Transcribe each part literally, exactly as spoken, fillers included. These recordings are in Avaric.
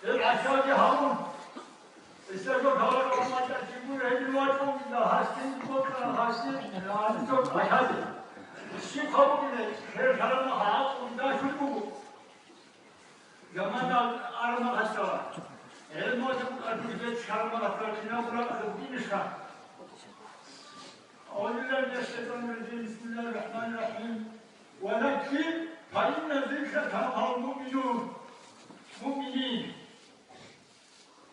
Гьеб гӀасаги гьабун, гьесда жо каларо амма чӀачӀи гуро гьедин вачӀун, гьасин бокьана, гьасин гьанисо кӀалъазе. Щиб хабукӀине, хер шараб махъ гӀакълу дашун буго. Замана араб махъалъ гӀелмуялъул кӀалъуги бецц шараб махъалъ кинаб ракӀалда букӀинищха? أعوذ بالله من الشيطان الرجيم. بسم الله الرحمن الرحيم. وذكر فإن الذكرى تنفع المؤمنون. مؤمنين.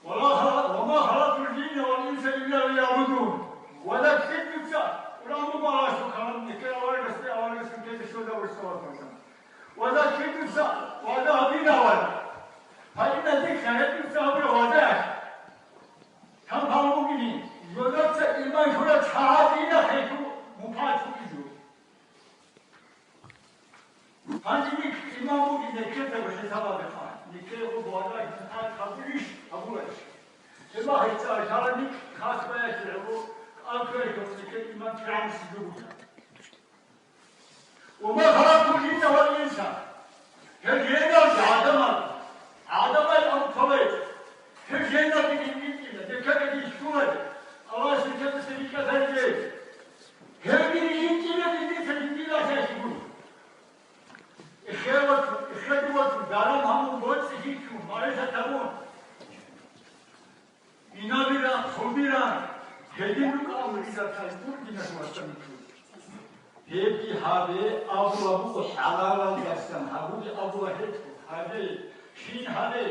ولا خلق-، وما خلقت الجن والإنس إلا ليعبدون. وذكر, дуца Къуръан буго Аллагьасул калам, нилъер аварагасде, аварагасул кеде щвезабурса ватансан. وذكر, дуца вагӀза гьабила, вагӀза. فإن الذكرى, гьеб дуца гьабураб вагӀзаялъ, تنفع المؤمنين, жодоца иман лъурал чагӀазе гьелъул мунпагӀат бугеб жо. Гьанже нилъ иман бугин нилъедаго хӀисаб гьабеха, нилъее гъоб вагӀза мунпагӀат гьабулищ, гьабуларищ? Гьеб мехалъ цо лъала нилъ хас баялъе гьабу, кӀал кквеялъухъ нилъер иман кигӀан лъугьунеб бугеб. وما خلقت الجن والإنس. Гьел жинал, гӀадамал, гӀадамал амру кколей. Гьел жинал дин гьитӀина, нилъедаги щуларе, Аллагьас нилъеца рикӀкӀад гьаризе. Гьел дин гьитӀина, дица жиндир рахӀалъи гуро. Эхе вачун, эхеде вачун, даран гьабун, боцӀи гьичун, марисат гьабун. Инабира, хъубира, гьедин рукӀа амру, изартай бургинас вацаничӀо. Гьебги гьабе абула буго, хӀалалалдасан гьабулеб абула гьечӀо, гьабе, щин гьабе.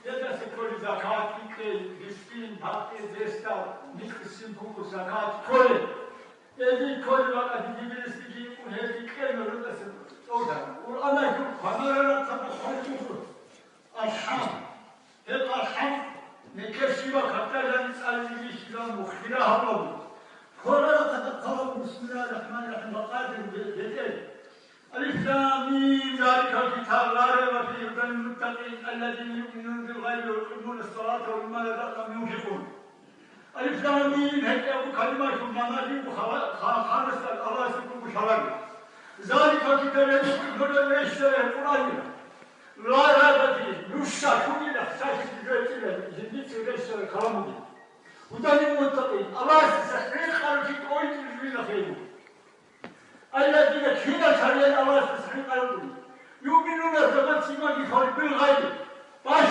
Гьелдаса кколеб закат, кьей, мискин, пакъир, бесдал, микьисин буго закат кколеб. Гьелги кколеб бакӀалде дибирисги кӀун гьелги кьей нужедаса тӀода. Къуръаналъул кванараратаба хъвалчӀого. Алхам. Гьеб алхам, нилъер щибаб капдалани цӀализе бихьизабун мухъбира гьабулаго. Кванаратаба хъвалаго, بسم الله الرحمن الرحيم, бакъадин бе-, бетӀер. ألف لام ميم، ذلك الكتاب لا ريب فيه هدى للمتقين الذين يؤمنون بالغيب ويقيمون الصلاة ومما رزقناهم ينفقون. Алиф-лам-мим, гьечӀеб калимаялъул магӀна жинго хала-, ха-, ханасда Аллагьас гьикъун бушараб. Залика китаб, гьеб жо рещтӀараб Къуръанила. Ла райба фигьи, нуша лъугьила, сахлъи жо гьечӀила, жиндица рещтӀараб калам бугеб. Гьудан лил-муттакъин, Аллагьасдаса хӀинкъарав чи тӀойтӀизавила хӀейгу. Алладина кинал чариял Аллагьасдаса хӀинкъараб бугеб. Юъминуна, заман цӀимаги хвалибил гъайби. Баш